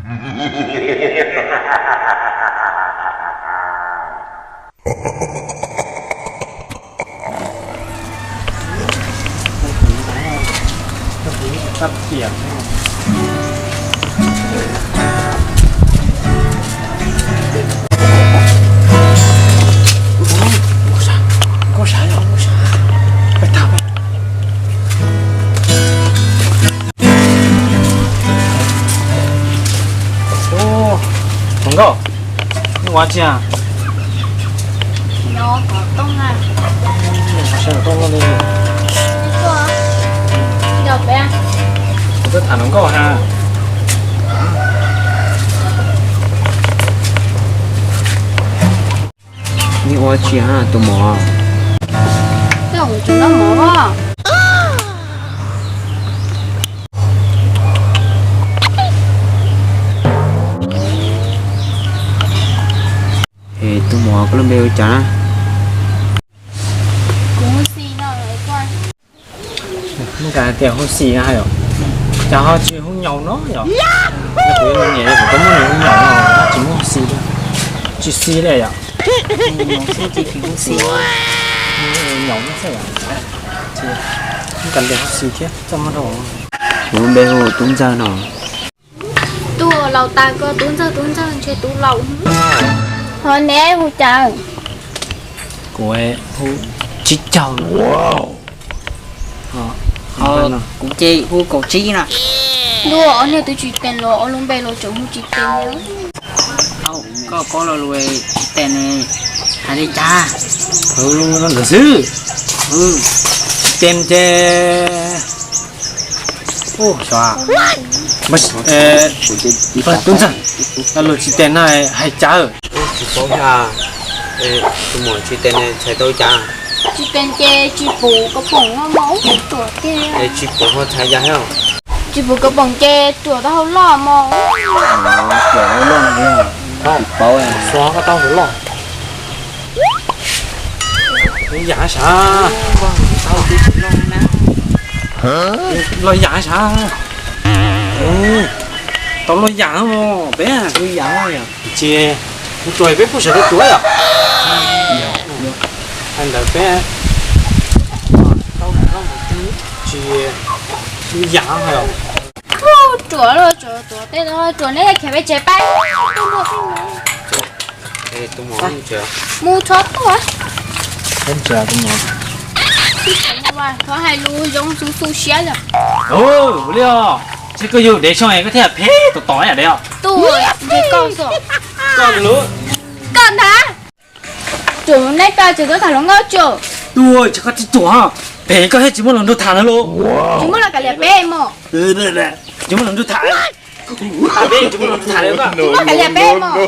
Hluas nkauj, neb ua dab tsi a? Nyob tom tooj na. Nyob tom tooj no li. Nyob peb. Kuv tuaj tham hluas nkauj ha. Neb ua dab tsi ha tus muam? Tej zaum tseem noj mov os. Es tus muam koj lub npe hu cas na? Kuv hu Xis no. Muaj kas hais tias hu Xis no yom, cas ho tsis hu Nyaus no yom? Kuv niam kuv tau muab nws hu Nyaus no, tsis muab hu Xis li, tsis Xis li yom? Nyaus no xwb yom? Muaj kas tias hu Xis thiab txaj muag dhau. Kuv lub npe hu Tub Ntxawg no. Tuaj laus tas koj Tub Ntxawg Tub Ntxawg ntshe twb laus. Ho neb hu cas? Kuv hu Tsib Caug no. Kuv ces hu Kaum Tsib no. Ntuj, ob niag twb tsis teem los ob lub npe los tseem hu tsis teem li. Koj paub lo lus tsis teem ne, hais li cas? Hu no ntawd xwb. Tsis teem ces, ua xyov, Tub Ntxawg, lo lus tsis teem no hais cas? Tsis paub, tus muam tsis teem ne txhais tau cas? Tsis teem ces tsis pum koj poom no mas ub ruam tiag. Tsis pum ho txhais cas thiab? Tsis pum koj poom ces ruam tau hauv loj mos. Ruam hauv loj, tsis paub. Xyov koj tau hauv loj. Loj yam sav. Loj yam sav. Tau loj yam mos peb. Tsis, kuv tsuas peb kuj sawv daws tuav yom. Ntawd peb tau tsis yam. Ruam los tsuas tuav tej no, ruam neb khiav peb tsev pab. Mus txhob tuaj. Thov hais lus zoo xu xu siab lawm. Ua li os, tsis koj yug dev soj koj thiaj phem tom tom yam dev os. Tuaj, ntshe koj xwb. Koj ntag. Ruam neb pab tsis tuaj tham hluas nkauj tsuas. Tuaj, tsis koj tsis tuaj, phem koj thiaj tsis muaj hluas nraug tham na los. Tsis muaj los kav liam peb mos. Tsis muaj hluas nraug tham. Tsis muaj hluas nraug tham li koj. Tsis muaj kav liam peb mos.